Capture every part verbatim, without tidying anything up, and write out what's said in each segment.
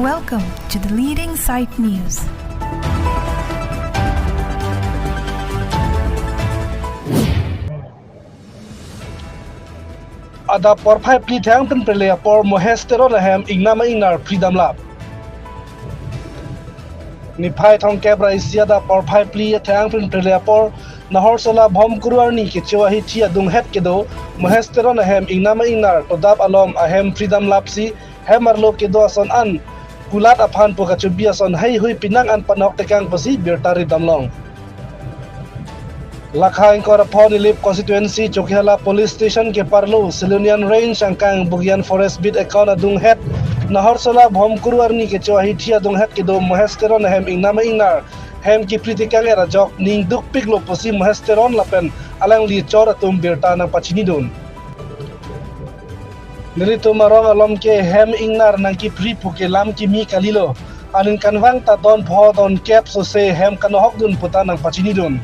Welcome to the leading site news. Adap porphai phli thang pen prele apor Mohes Teron ahem ingnam ingnar phri damlap. Niphai thomkep ra isi adap porphai phli thang pen prele apor Naharsola Bhomkuru arni kecho ahithi adunghet kedo Mohes Teron ahem ingnam ingnar todap alom ahem phri damlapsi hem arlo kedo ason an kulat aphan pu kachobi ason heihui pinang an panok tekang pusi birta ri damlong. Lakha ingkoi ra pho Nilip constituency Chokihola police station keparlo Silonijan range angkang Bugian forest beat account adunghet Naharsola Bhomkuru arni kecho ahithi adunghet kedo Mohes Teron ahem ingnam ingnar hem kephri tekang er ajok ning dukpiklo pusi Mohes Teron lapen alangli chor atum birta nangpachinidun. Nelitum arong alom ke hem ingnar nangkephri pu ke lam kimi kalilo. Aning kanvang ta don pho don kep sose hem kanohokdun puta nangpachinidun.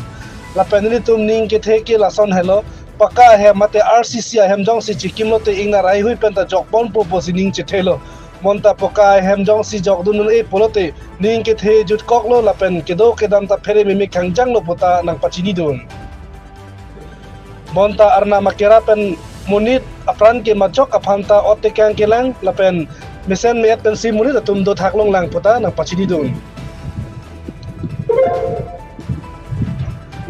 Lapen nelitum ning kethe ke lason helo, paka ahem mate R C C ahem jongsi chikimlote ingnar heihui pen ta jokponpo pusi ning chethelo. Bonta paka ahem jongsi jokdun un-e pulote ning kethe jutkoklo lapen kedo kedam ta phere meme kangjanglo puta nangpachinidun. Bonta arnam akera pen monit apran ke majok aphan ta ot tekang kelang lapen mesen me-et pensi monit atum dothaklonglang puta nangpachinidun.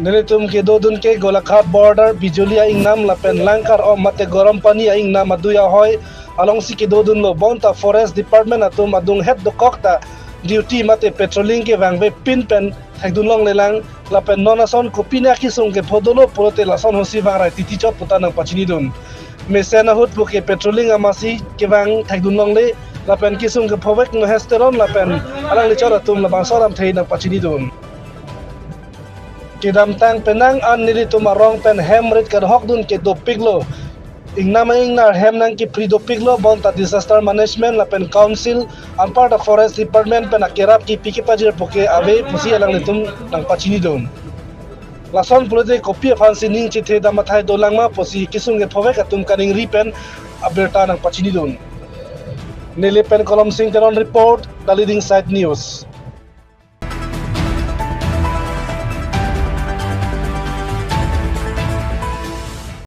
Nelitum kedodun ke Golaghat border Bijoli a-ingnam lapen Langkar-om mate Gorompani a-ingnam adui ahoi alongsi kedodunlo. Bonta forest department atum adunghet dokok ta duty mate patrolling kevangve pin pen thekdunlonglelang lapen non ason kopine akesung kepho dolo pulote lason ahutsi vangrai titi chot puta nangpachinidun. Mesen ahut pu ke patrolling amatsi kevang thekdunlongle lapen kesung kephovek Mohes Teron lapen alangli chor atum labangso alamthe nangpachinidun. Kedamtang penang an nelitum arong pen hem rit kanohokdun ke dopiklo. Ingnam ingnar hem nangkephri dopiklo bonta disaster management lapen council anparta forest department pen akerap kepi kepajir pu ke ave pusi alanglitum nangpachinidun. Lason pulote kopi aphansi ning chethedam athai dolangma pusi kesung kephovek atum kaningri pen abirta nangpachinidun. Nilip pen Kolomsing Teron report, The Leading Site News.